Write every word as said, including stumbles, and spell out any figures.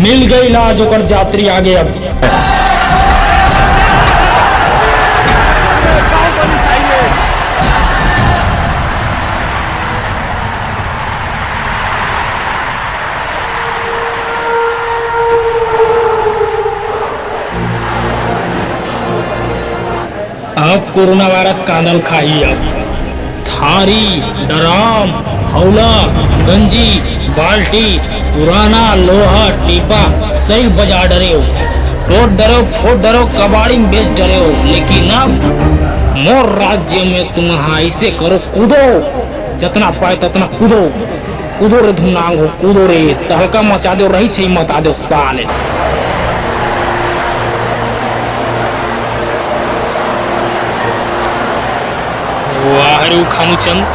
मिल गई लाज, ओकर जातरी आगे अब। अब कोरोना वायरस कांदल खाही अब। थारी, डराम, हौला, गंजी, बाल्टी, पुराना लोहा टीपा सही बजा डरेव। टोट डरेव, फोट डरेव, कबाड़ी में बेच डरेव। लेकिन अब मोर राज्य में तुम ऐसे करो, कूदो, जतना पाए ततना कूदो। कूदो रे धुनांग हो, कूदो रे, तहलका मचा दो, रही छई मता दो साले। वाह रे उखानू चंद,